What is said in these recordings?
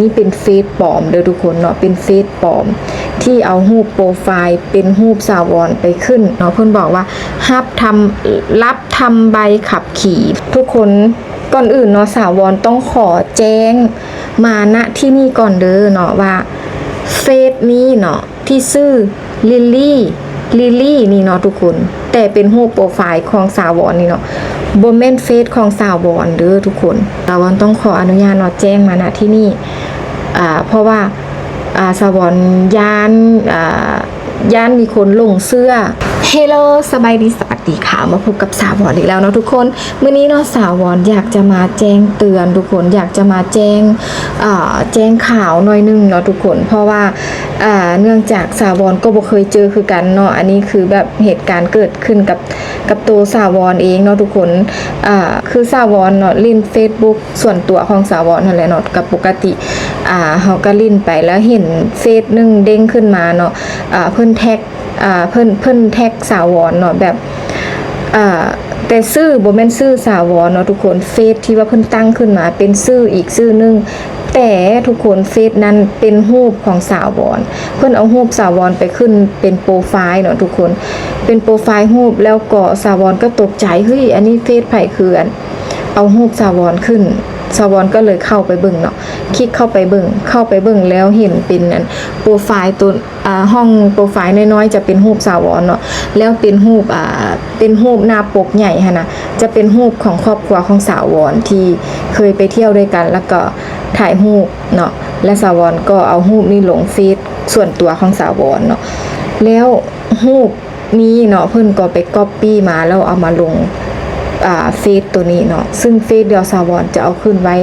ນີ້ເປັນເຟສປອມເດີທຸກຄົນເນາະ ເປັນເຟສປອມທີ່ເອົາຮູບໂປຣໄຟລ໌ເປັນຮູບສາວອນໄປຂຶ້ນເນາະ. ເພິ່ນບອກວ່າ ຮັບທຳ ຮັບທຳໃບຂັບຂີ່. ທຸກຄົນ ກ່ອນອື່ນເນາະ ສາວອນຕ້ອງຂໍແຈ້ງມາ ນະ ທີ່ນີ້ກ່ອນເດີເນາະ ວ່າເຟສນີ້ເນາະ ທີ່ຊື່ລິລລີ ລິລລີນີ້ເນາະທຸກຄົນ ແຕ່ເປັນຮູບໂປຣໄຟລ໌ຂອງສາວອນນີ້ເນາະ ບໍ່ແມ່ນເຟສຂອງສາວອນເດີທຸກຄົນ. ສາວອນຕ້ອງຂໍອະນຸຍາດເນາະ ແຈ້ງມາ ນະ ທີ່ນີ້ ອ່າ ເພາະວ່າ ອ່າ ສາວອນຢ້ານ ອ່າ ຢ້ານມີຄົນຫຼົງເຊື່ອ. ເຮໂລ ສະບາຍດີ ສະຫວັດດີຄ່ະ ມາພົບກັບສາວອນອີກແລ້ວເນາະທຸກຄົນ. ມື້ນີ້ເນາະ ສາວອນຢາກຈະມາແຈ້ງເຕືອນທຸກຄົນ ຢາກຈະມາແຈ້ງ ເອີ ແຈ້ງຂ່າວໜ້ອຍໜຶ່ງເນາະທຸກຄົນ ເພາະວ່າ ເອີ ເນື່ອງຈາກສາວອນກໍບໍ່ເຄີຍເຈີຄືກັນເນາະ. ອັນນີ້ຄືແບບເຫດການເກີດຂຶ້ນກັບ ກັບໂຕສາວອນເອງເນາະທຸກຄົນ. ເອີ ຄືສາວອນເນາະ ຫຼິ້ນເຟສບຸກສ່ວນຕົວຂອງສາວອນຫັ້ນແຫຼະເນາະ ກໍປົກກະຕິ ອ່າ ເຮົາກໍຫຼິ້ນໄປ ແລ້ວເຫັນເຟສໜຶ່ງເດ້ງຂຶ້ນມາເນາະ ອ່າ ເພິ່ນແທັກ ອ່າ ເພິ່ນ ເພິ່ນແທັກສາວອນເນາະ ແບບ ອ່າ ແຕ່ຊື່ບໍ່ແມ່ນຊື່ສາວອນເນາະທຸກຄົນ. ເຟສທີ່ວ່າເພິ່ນຕັ້ງຂຶ້ນມາເປັນຊື່ອີກຊື່ໜຶ່ງ ແຕ່ທຸກຄົນ ເຟສນັ້ນເປັນຮູບຂອງສາວອນ ເພິ່ນເອົາຮູບສາວອນໄປຂຶ້ນເປັນໂປຣໄຟລ໌ເນາະທຸກຄົນ ເປັນໂປຣໄຟລ໌ຮູບ. ແລ້ວກໍສາວອນກໍຕົກໃຈ ເຮີ້ຍ ອັນນີ້ເຟສໃຜ ຄື ອັນ ເອົາຮູບສາວອນຂຶ້ນ. ສາວອນກໍເລີຍເຂົ້າໄປເບິ່ງເນາະ ຄລິກເຂົ້າໄປເບິ່ງ ເຂົ້າໄປເບິ່ງແລ້ວເຫັນເປັນ ອັນ ໂປຣໄຟລ໌ໂຕ ອ່າ ຫ້ອງໂປຣໄຟລ໌ນ້ອຍໆ ຈະເປັນຮູບສາວອນເນາະ ແລ້ວເປັນຮູບ ອ່າ ເປັນຮູບໜ້າປົກໃຫຍ່ຫັ້ນນະ ຈະເປັນຮູບຂອງຄອບຄົວຂອງສາວອນທີ່ເຄີຍໄປທ່ຽວດ້ວຍກັນ ແລ້ວກໍຖ່າຍຮູບເນາະ ແລະ ສາວອນກໍເອົາຮູບນີ້ລົງເຟສສ່ວນຕົວຂອງສາວອນເນາະ. ແລ້ວຮູບນີ້ເນາະ ເພິ່ນກໍໄປກັອບປີ້ມາ ແລ້ວເອົາມາລົງ ອ່າ ເຟສໂຕນີ້ເນາະ ຊຶ່ງເຟສດຽວສາວອນຈະເອົາຂຶ້ນໄວ້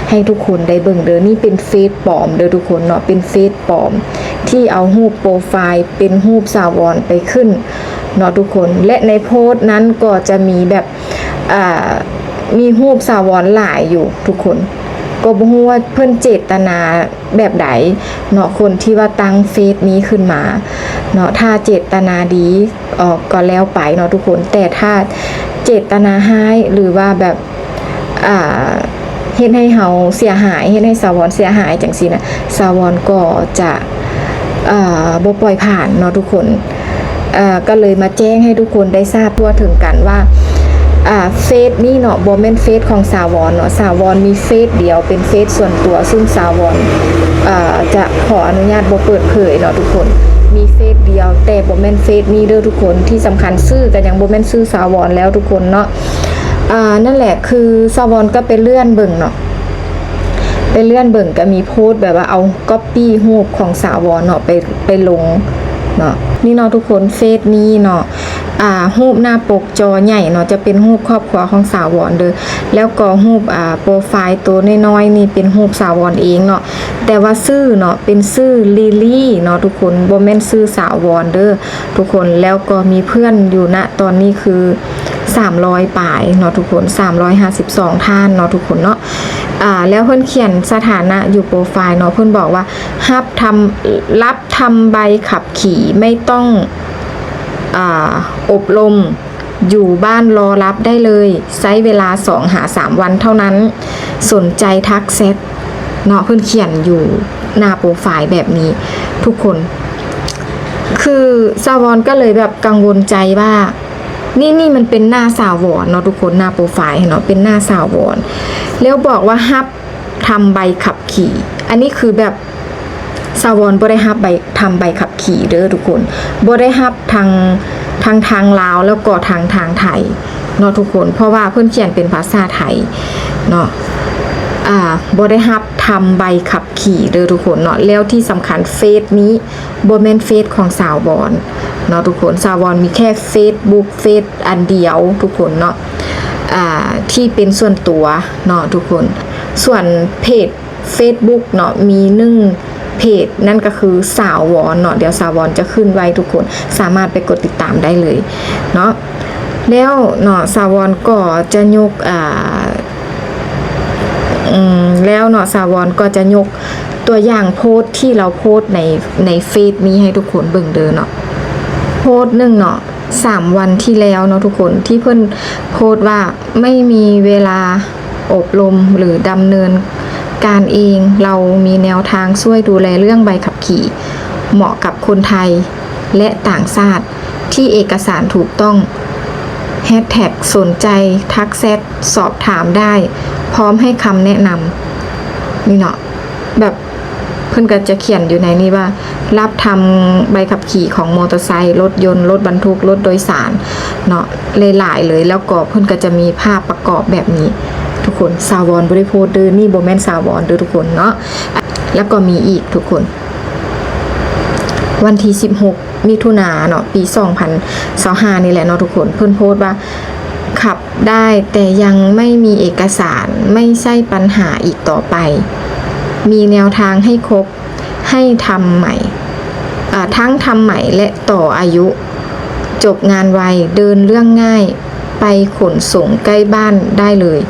ໃຫ້ທຸກຄົນໄດ້ເບິ່ງເດີ. ນີ້ເປັນເຟສປອມເດີທຸກຄົນເນາະ ເປັນເຟສປອມທີ່ເອົາຮູບໂປຣໄຟລ໌ເປັນຮູບສາວອນໄປຂຶ້ນເນາະທຸກຄົນ ແລະ ໃນໂພສນັ້ນກໍຈະມີແບບ ອ່າ ມີຮູບສາວອນຫຼາຍຢູ່ທຸກຄົນ ກໍບໍ່ຮູ້ວ່າເພິ່ນເຈດຕະນາແບບໃດເນາະ ຄົນທີ່ວ່າຕັ້ງເຟສນີ້ຂຶ້ນມາເນາະ. ຖ້າເຈດຕະນາດີ ເອີ ກໍແລ້ວໄປເນາະທຸກຄົນ ແຕ່ຖ້າເຈດຕະນາຮ້າຍ ຫຼືວ່າແບບ ອ່າ ເຮັດໃຫ້ເຮົາເສຍຫາຍ ເຮັດໃຫ້ສາວອນເສຍຫາຍຈັ່ງຊີ້ນະ ສາວອນກໍຈະ ເອີ ບໍ່ປ່ອຍຜ່ານເນາະທຸກຄົນ. ເອີ ກໍເລີຍມາແຈ້ງໃຫ້ທຸກຄົນໄດ້ຊາບທົ່ວເຖິງກັນວ່າ ອ່າ ເຟສນີ້ເນາະ ບໍ່ແມ່ນເຟສຂອງສາວອນເນາະ ສາວອນມີເຟສດຽວ ເປັນເຟສສ່ວນຕົວ ຊຶ່ງສາວອນ ເອີ ຈະຂໍອະນຸຍາດບໍ່ເປີດເຜີຍເນາະທຸກຄົນ ມີເຟສດຽວ ແຕ່ບໍ່ແມ່ນເຟສນີ້ເດີທຸກຄົນ. ທີ່ສຳຄັນຊື່ກໍຍັງບໍ່ແມ່ນຊື່ສາວອນແລ້ວທຸກຄົນເນາະ. ອ່າ ນັ້ນແຫຼະ ຄືສາວອນກໍໄປເລື່ອນເບິ່ງເນາະ ໄປເລື່ອນເບິ່ງກໍມີໂພສແບບວ່າເອົາກັອບປີ້ຮູບຂອງສາວອນເນາະ ໄປ ໄປລົງເນາະ. ນີ້ເນາະທຸກຄົນ ເຟສນີ້ເນາະ ອ່າ ຮູບໜ້າປົກຈໍໃຫຍ່ເນາະ ຈະເປັນຮູບຄອບຄົວຂອງສາວອນເດີ ແລ້ວກໍຮູບ ອ່າ ໂປຣໄຟລ໌ໂຕນ້ອຍໆນີ້ເປັນຮູບສາວອນເອງເນາະ ແຕ່ວ່າຊື່ເນາະ ເປັນຊື່ລີລີເນາະທຸກຄົນ ບໍ່ແມ່ນຊື່ສາວອນເດີທຸກຄົນ. ແລ້ວກໍມີເພື່ອນຢູ່ນະຕອນນີ້ຄື ສາມຮ້ອຍປາຍເນາະທຸກຄົນ ສາມຮ້ອຍຫ້າສິບສອງທ່ານເນາະທຸກຄົນເນາະ. ອ່າ ແລ້ວເພິ່ນຂຽນສະຖານະຢູ່ໂປຣໄຟລ໌ເນາະ ເພິ່ນບອກວ່າ ຮັບທຳ ຮັບທຳໃບຂັບຂີ່ ໄມ່ຕ້ອງ ອ່າ ອົບຮົມ ຢູ່ບ້ານລໍຮັບໄດ້ເລີຍ ໃຊ້ເວລາສອງຫາສາມວັນເທົ່ານັ້ນ ສົນໃຈທັກແຊັດເນາະ ເພິ່ນຂຽນຢູ່ໜ້າໂປຣໄຟລ໌ແບບນີ້ທຸກຄົນ. ຄືສາວອນກໍເລີຍແບບກັງວົນໃຈວ່າ ນີ້ ນີ້ມັນເປັນໜ້າສາວອນເນາະທຸກຄົນ ໜ້າໂປຣໄຟລ໌ເນາະ ເປັນໜ້າສາວອນ ແລ້ວບອກວ່າຮັບທຳໃບຂັບຂີ່ ອັນນີ້ຄືແບບສາວອນບໍ່ໄດ້ຮັບໃບ ທຳໃບຂັບຂີ່ເດີທຸກຄົນ ບໍ່ໄດ້ຮັບທາງ ທາງ ທາງລາວ ແລ້ວກໍທາງ ທາງໄທເນາະທຸກຄົນ ເພາະວ່າເພິ່ນຂຽນເປັນພາສາໄທເນາະ ອ່າ ບໍ່ໄດ້ຮັບທຳໃບຂັບຂີ່ເດີທຸກຄົນເນາະ. ແລ້ວທີ່ສຳຄັນເຟສນີ້ ບໍ່ແມ່ນເຟສຂອງສາວອນເນາະທຸກຄົນ ສາວອນມີແຄ່ເຟສບຸກເຟສອັນດຽວທຸກຄົນເນາະ ອ່າ ທີ່ເປັນສ່ວນຕົວເນາະທຸກຄົນ. ສ່ວນເພຈເຟສບຸກເນາະ ມີໜຶ່ງເພຈ ນັ້ນກໍຄືສາວອນເນາະ ດຽວສາວອນຈະຂຶ້ນໄວ້ທຸກຄົນ ສາມາດໄປກົດຕິດຕາມໄດ້ເລີຍເນາະ. ແລ້ວເນາະ ສາວອນກໍຈະຍົກ ອ່າ ອືມ ແລ້ວເນາະ ສາວອນກໍຈະຍົກຕົວຢ່າງໂພສທີ່ລາວໂພສໃນ ໃນເຟສນີ້ໃຫ້ທຸກຄົນເບິ່ງເດີເນາະ. ໂພສໜຶ່ງເນາະ ສາມວັນທີ່ແລ້ວເນາະທຸກຄົນ ທີ່ເພິ່ນໂພສວ່າ ໄມ່ມີເວລາອົບຮົມ ຫຼື ດຳເນີນ ການເອງ ເຮົາມີແນວທາງຊ່ວຍດູແລເລື່ອງໃບຂັບຂີ່ ເໝາະກັບຄົນໄທ ແລະ ຕ່າງຊາດ ທີ່ເອກະສານຖືກຕ້ອງ ແຮັດແທັກສົນໃຈທັກແຊັດສອບຖາມໄດ້ ພ້ອມໃຫ້ຄຳແນະນຳ. ນີ້ເນາະ ແບບ ເພິ່ນກໍຈະຂຽນຢູ່ໃນນີ້ວ່າ ຮັບທຳໃບຂັບຂີ່ຂອງມໍເຕີໄຊ, ລົດຍົນ, ລົດບັນທຸກ, ລົດໂດຍສານເນາະ ຫຼາຍໆເລີຍ. ແລ້ວກໍເພິ່ນກໍຈະມີພາບປະກອບແບບນີ້ ທຸກຄົນ. ສາວອນບໍ່ໄດ້ໂພສເດີ, ນີ້ບໍ່ແມ່ນສາວອນເດີ ທຸກຄົນເນາະ. ແລ້ວກໍມີອີກ ທຸກຄົນ ວັນທີສິບຫົກ ມິຖຸນາເນາະ ປີສອງພັນຊາວຫ້ານີ້ແຫຼະເນາະ ທຸກຄົນ. ເພິ່ນໂພສວ່າ ຂັບ ໄດ້ ແຕ່ຍັງໄມ່ມີເອກະສານ ໄມ່ໃຊ່ປັນຫາອີກຕໍ່ໄປ. ມີແນວທາງໃຫ້ຄົບ ໃຫ້ທຳໃໝ່ ເອີ ທັງທຳໃໝ່ ແລະ ຕໍ່ອາຍຸ ຈົບງານໄວ, ເດີນເລື່ອງງ່າຍ, ໄປຂົນສົ່ງໃກ້ບ້ານໄດ້ເລີຍ.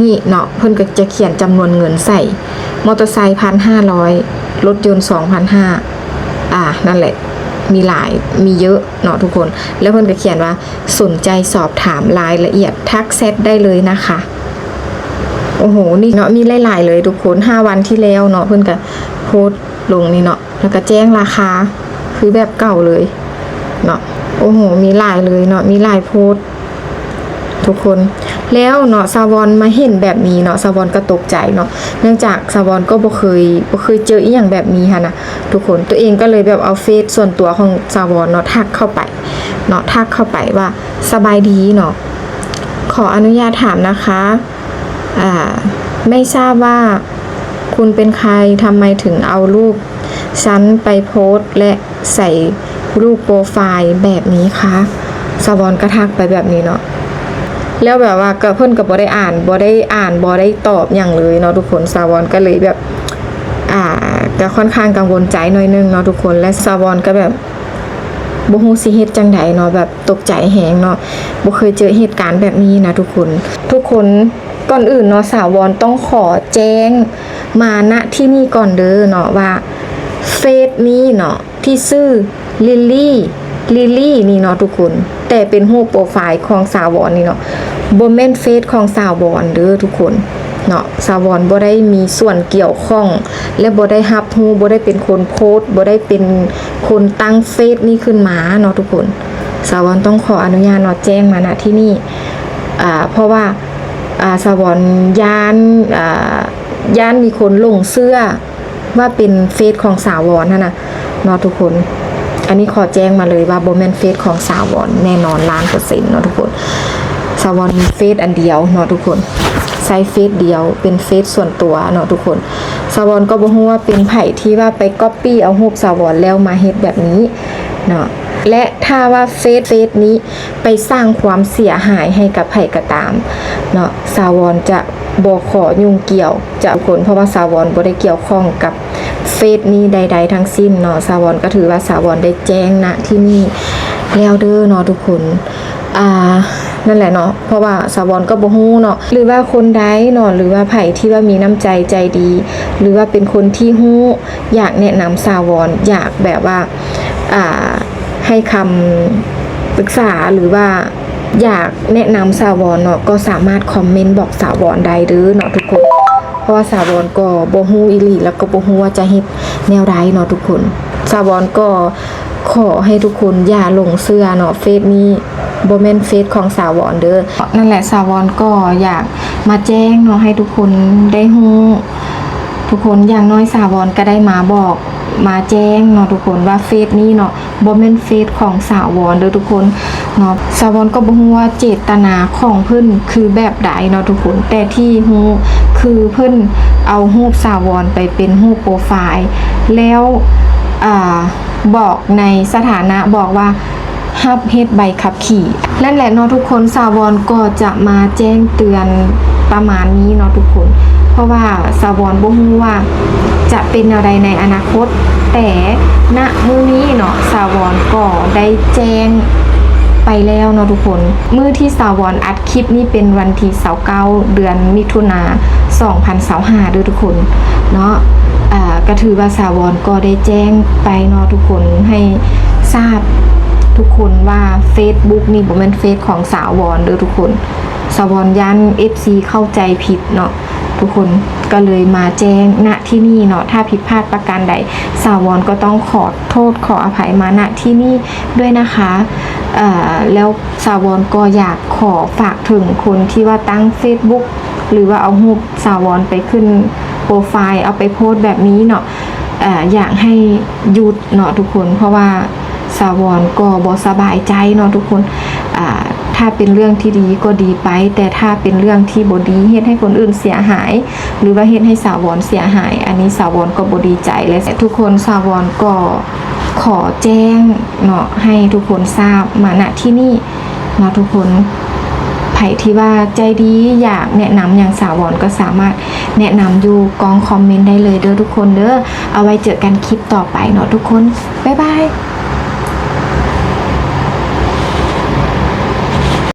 ນີ້ເນາະ ເພິ່ນກໍຈະຂຽນຈຳນວນເງິນໃສ່ ມໍເຕີໄຊພັນຫ້າຮ້ອຍ ລົດຍົນສອງພັນຫ້າ ອ່າ ນັ້ນແຫຼະ ມີຫຼາຍ ມີເຍອະເນາະ ທຸກຄົນ. ແລ້ວເພິ່ນກໍຂຽນວ່າ ສົນໃຈສອບຖາມລາຍລະອຽດ ທັກແຊັດໄດ້ເລີຍນະຄະ. ໂອ້ໂຫ ນີ້ເນາະ ມີຫຼາຍໆເລີຍທຸກຄົນ. ຫ້າວັນທີ່ແລ້ວເນາະ ເພິ່ນກະໂພສລົງນີ້ເນາະ ແລ້ວກະແຈ້ງລາຄາ ຄືແບບເກົ່າເລີຍເນາະ. ໂອ້ໂຫ ມີຫຼາຍເລີຍເນາະ ມີຫຼາຍໂພສທຸກຄົນ. ແລ້ວເນາະ ສາວອນມາເຫັນແບບນີ້ເນາະ ສາວອນກະຕົກໃຈເນາະ ເນື່ອງຈາກສາວອນກໍບໍ່ເຄີຍ ບໍ່ເຄີຍເຈີອີ່ຫຍັງແບບນີ້ຫັ້ນນະ ທຸກຄົນ. ຕົວເອງກໍເລີຍແບບເອົາເຟສສ່ວນຕົວຂອງສາວອນເນາະ ທັກເຂົ້າໄປເນາະ ທັກເຂົ້າໄປວ່າ ສະບາຍດີເນາະ ຂໍອະນຸຍາດຖາມນະຄະ ອ່າ ໄມ່ຊາບວ່າຄຸນເປັນໃຄ ທຳໄມເຖິງເອົາຮູບຊັ້ນໄປໂພສ ແລະ ໃສ່ຮູບໂປຣໄຟແບບນີ້ຄະ? ສາວອນກະທັກໄປແບບນີ້ເນາະ ແລ້ວແບບວ່າກະ ເພິ່ນກະບໍ່ໄດ້ອ່ານ ບໍ່ໄດ້ອ່ານ ບໍ່ໄດ້ຕອບຫຍັງເລີຍເນາະ ທຸກຄົນ. ສາວອນກະເລີຍແບບ ອ່າ ກະຄ່ອນຂ້າງກັງວົນໃຈໜ້ອຍໜຶ່ງເນາະ ທຸກຄົນ. ແລະ ສາວອນກະແບບ ບໍ່ຮູ້ຊິເຮັດຈັ່ງໃດເນາະ ແບບຕົກໃຈແຮງເນາະ ບໍ່ເຄີຍເຈີເຫດການແບບນີ້ນະ ທຸກຄົນ. ທຸກຄົນ ກ່ອນອື່ນເນາະ ສາວອນຕ້ອງຂໍແຈ້ງມາ ນະ ທີ່ນີ້ກ່ອນເດີເນາະ ວ່າເຟສນີ້ເນາະ ທີ່ຊື່ ລິລລີ ລິລລີ ນີ້ເນາະ ທຸກຄົນ ແຕ່ເປັນຮູບໂປຣໄຟຂອງສາວອນນີ້ເນາະ ບໍ່ແມ່ນເຟສຂອງສາວອນເດີ ທຸກຄົນເນາະ. ສາວອນບໍ່ໄດ້ມີສ່ວນກ່ຽວຂ້ອງ ແລະ ບໍ່ໄດ້ຮັບຮູ້ ບໍ່ໄດ້ເປັນຄົນໂພສ ບໍ່ໄດ້ເປັນຄົນຕັ້ງເຟສນີ້ຂຶ້ນມາເນາະ ທຸກຄົນ. ສາວອນຕ້ອງຂໍອະນຸຍາດເນາະ ແຈ້ງມາ ນະ ທີ່ນີ້ ອ່າ ເພາະວ່າ ອ່າ ສາວອນຢ້ານ ອ່າ ຢ້ານມີຄົນຫຼົງເຊື່ອວ່າເປັນເຟສຂອງສາວອນຫັ້ນນະເນາະ ທຸກຄົນ. ອັນນີ້ຂໍແຈ້ງມາເລີຍວ່າບໍ່ແມ່ນເຟສຂອງສາວອນແນ່ນອນລ້ານເປີເຊັນເນາະ ທຸກຄົນ. ສາວອນມີເຟສອັນດຽວເນາະ ທຸກຄົນ ໃຊ້ເຟສດຽວ ເປັນເຟສສ່ວນຕົວເນາະ ທຸກຄົນ. ສາວອນກໍບໍ່ຮູ້ວ່າເປັນໃຜທີ່ວ່າໄປກັອບປີ້ເອົາຮູບສາວອນແລ້ວມາເຮັດແບບນີ້ເນາະ ແລະ ຖ້າວ່າເຟສ ເຟສນີ້ໄປສ້າງຄວາມເສຍຫາຍໃຫ້ກັບໃຜກໍຕາມເນາະ ສາວອນຈະບໍ່ຂໍຫຍຸ້ງກ່ຽວ ຈະ ທຸກຄົນ ເພາະວ່າສາວອນບໍ່ໄດ້ກ່ຽວຂ້ອງກັບເຟສນີ້ໃດໆທັງສິ້ນເນາະ. ສາວອນກໍຖືວ່າສາວອນໄດ້ແຈ້ງ ນະ ທີ່ນີ້ແລ້ວເດີເນາະ ທຸກຄົນ. ອ່າ ນັ້ນແຫຼະເນາະ ເພາະວ່າສາວອນກໍບໍ່ຮູ້ເນາະ ຫຼືວ່າຄົນໃດເນາະ ຫຼືວ່າໃຜທີ່ວ່າມີນ້ຳໃຈໃຈດີ ຫຼືວ່າເປັນຄົນທີ່ຮູ້ ຢາກແນະນຳສາວອນ ຢາກແບບວ່າ ອ່າ ໃຫ້ຄຳປຶກສາ ຫຼືວ່າຢາກແນະນຳສາວອນເນາະ ກໍສາມາດຄອມເມັນບອກສາວອນໄດ້ເດີເນາະ ທຸກຄົນ. ເພາະວ່າສາວອນກໍບໍ່ຮູ້ອີ່ຫຼີ ແລ້ວກໍບໍ່ຮູ້ວ່າຈະເຮັດແນວໃດເນາະ ທຸກຄົນ. ສາວອນກໍຂໍໃຫ້ທຸກຄົນຢ່າຫຼົງເຊື່ອເນາະ ເຟສນີ້ບໍ່ແມ່ນເຟສຂອງສາວອນເດີ. ນັ້ນແຫຼະ ສາວອນກໍຢາກມາແຈ້ງເນາະ ໃຫ້ທຸກຄົນໄດ້ຮູ້ ທຸກຄົນ. ຢ່າງໜ້ອຍສາວອນກໍໄດ້ມາບອກ ມາແຈ້ງເນາະ ທຸກຄົນ ວ່າເຟສນີ້ເນາະ ບໍ່ແມ່ນເຟສຂອງສາວອນເດີ ທຸກຄົນເນາະ. ສາວອນກໍບໍ່ຮູ້ວ່າເຈດຕະນາຂອງເພິ່ນຄືແບບໃດເນາະ ທຸກຄົນ ແຕ່ທີ່ຮູ້ຄືເພິ່ນເອົາຮູບສາວອນໄປເປັນຮູບໂປຣໄຟ ແລ້ວ ອ່າ ບອກໃນສະຖານະ ບອກວ່າ ຮັບເຮັດໃບຂັບຂີ່. ນັ້ນແຫຼະເນາະ ທຸກຄົນ ສາວອນກໍຈະມາແຈ້ງເຕືອນປະມານນີ້ເນາະ ທຸກຄົນ ເພາະວ່າສາວອນບໍ່ຮູ້ວ່າຈະເປັນແນວໃດໃນອະນາຄົດ ແຕ່ ນະ ມື້ນີ້ເນາະ ສາວອນກໍໄດ້ແຈ້ງໄປແລ້ວເນາະ ທຸກຄົນ. ມື້ທີ່ສາວອນອັດຄລິບນີ້ເປັນວັນທີຊາວເກົ້າ ເດືອນມິຖຸນາ ສອງພັນຊາວຫ້າເດີ ທຸກຄົນເນາະ. ອ່າ ກໍຖືວ່າສາວອນກໍໄດ້ແຈ້ງໄປເນາະ ທຸກຄົນ ໃຫ້ຊາບທຸກຄົນວ່າເຟສບຸກນີ້ບໍ່ແມ່ນເຟສຂອງສາວອນເດີ ທຸກຄົນ. ສາວອນຢ້ານເອັຟຊີເຂົ້າໃຈຜິດເນາະທຸກຄົນ ກໍເລີຍມາແຈ້ງ ນະ ທີ່ນີ້ເນາະ. ຖ້າຜິດພາດປະການໃດ ສາວອນກໍຕ້ອງຂໍໂທດຂໍອະໄພມາ ນະ ທີ່ນີ້ດ້ວຍນະຄະ. ເອີ ແລ້ວສາວອນກໍຢາກຂໍຝາກເຖິງຄົນທີ່ວ່າຕັ້ງເຟສບຸກ ຫຼືວ່າເອົາຮູບສາວອນໄປຂຶ້ນໂປຣໄຟລ໌ ເອົາໄປໂພສແບບນີ້ເນາະ ເອີ ຢາກໃຫ້ຢຸດເນາະທຸກຄົນ ເພາະວ່າສາວອນກໍບໍ່ສະບາຍໃຈເນາະທຸກຄົນ. ອ່າ ຖ້າເປັນເລື່ອງທີ່ດີກໍດີໄປ ແຕ່ຖ້າເປັນເລື່ອງທີ່ບໍ່ດີ ເຮັດໃຫ້ຄົນອື່ນເສຍຫາຍ ຫຼືວ່າເຮັດໃຫ້ສາວອນເສຍຫາຍ ອັນນີ້ສາວອນກໍບໍ່ດີໃຈ ແລະ ທຸກຄົນ ສາວອນກໍຂໍແຈ້ງເນາະ ໃຫ້ທຸກຄົນຊາບມາ ນະ ທີ່ນີ້ເນາະທຸກຄົນ. ໃຜທີ່ວ່າໃຈດີ ຢາກແນະນຳຫຍັງສາວອນ ກໍສາມາດແນະນຳຢູ່ກ້ອງຄອມເມັນໄດ້ເລີຍເດີທຸກຄົນເດີ. ເອົາໄວ້ເຈີກັນຄລິບຕໍ່ໄປເນາະທຸກຄົນ ບາຍບາຍ.